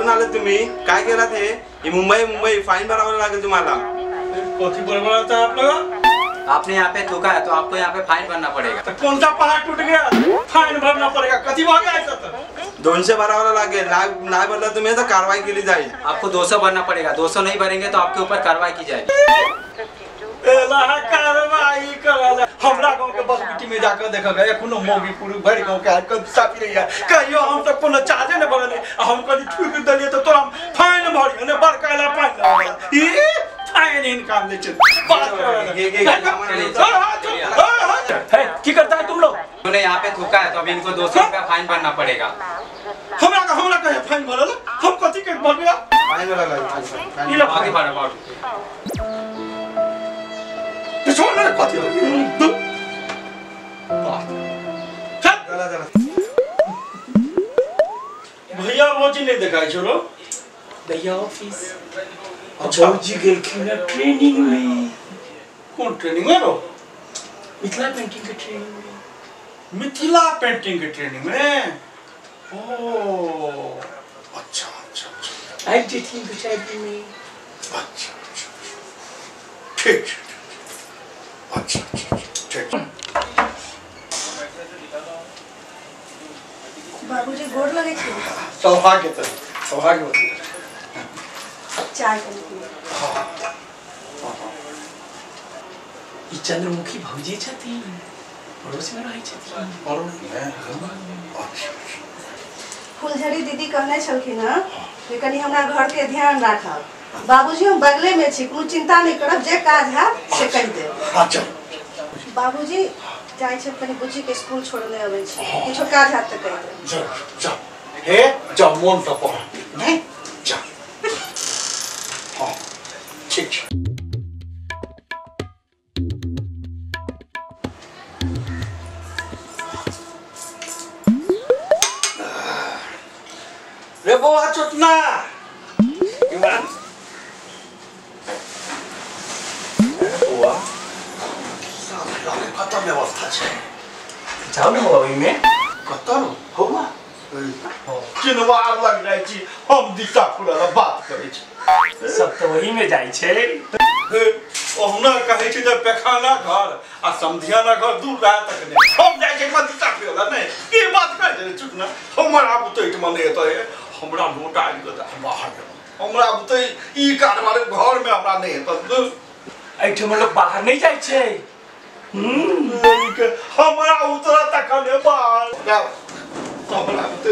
कुठून आले तुम्ही? काय केला ते? ही मुंबई मुंबई फाइन भरावं लागेल तुम्हाला। कथी बड़बड़ाता है आप लोग? आपने यहाँ पे थूका है तो आपको यहाँ पे फाइन भरना पड़ेगा। तो कौन सा पहाड़ टूट गया फाइन भरना पड़ेगा? कथी भाग गया ऐसा? तो 200 भरावं लागेल, नाही भरला तुम्ही तर कारवाई केली जाईल। आपको 200 भरना पड़ेगा, 200 नहीं भरेंगे तो आपके ऊपर कार्रवाई की जाएगी। कार्रवाई करल हमरा गांव के बस बिटी में जाकर देखा गया कोनो मौगी पुरु भरि गांव के आके साफी रही है। कहियो हम तो कोनो चार्जे न भरले, हम कनी थूक देलिए तो तोरा फाइन भरियो ने बड़का ला फाइन ई फाइन इनकम दे छै। बात कर है की करता है तुम लोग? तूने यहाँ पे थूका है तो अभी इनको 200 रुपया फाइन भरना पड़ेगा। हमरा हमरा कहे फाइन भरल? हम कथी के भरबिया? फाइन भरल ई लो आगे भरो बाबू। छोड़ ना कथी चला चला। भैया भौजी नहीं दिखाई छोड़ो। भैया ऑफिस भौजी गेलखिन ट्रेनिंग में। कौन ट्रेनिंग में रो? मिथिला पेंटिंग के ट्रेनिंग में। मिथिला पेंटिंग के ट्रेनिंग में? ओ अच्छा अच्छा अच्छा। आइ जेथिन 2-4 दिन में। अच्छा अच्छा ठीक अच्छा अच्छा ठीक। बाबूजी गोर लगे छी। सौभाग्य त सौभाग्यवती। चाय कनी। हां ई चंद्रमुखी भौजी छथिन, पड़ोस में रहै छथिन। पड़ोस में? अच्छा। फुलझड़ी दीदी कहने छलखिन हँ जे कनी हमरा घर के ध्यान राखब। बाबूजी हम बगले में छी, कोनो चिंता नहीं करब, जे काज है से कहि देब। अच्छा बाबूजी जाइ छै कनी बुच्ची के स्कूल छोड़ने अबै छी, किछो काज हैत तऽ कहि देब। जरूर जा हे जा मोन से पढ़ नहीं जा। हां ठीक छै। रे बौआ चोटना बौआ कत व्यवस्था छै? जाओ ने बाबा में कत हौवा चिनवार लग जाइ छी हम दिशा खुलल बात करै छी। सब तो वही में जाइ छै। ओहुना कहै छै जे पेखाना घर आ समधियाना घर दूर रह तक नहि हम जाइ छै दिशा खुलल नहि ई बात कहै छै चुटना हमर आब तऽ एहिठमा नहि हेतै, हमरा लोटा आबि गेल हम बाहर गेलहुँ, हमरा बुते ई कारबार घर में हमरा नहि हेतै। एहिठमा लोग बाहर नहीं जाइ छै। हमरा उतरा तखने बाहर हमरा बुते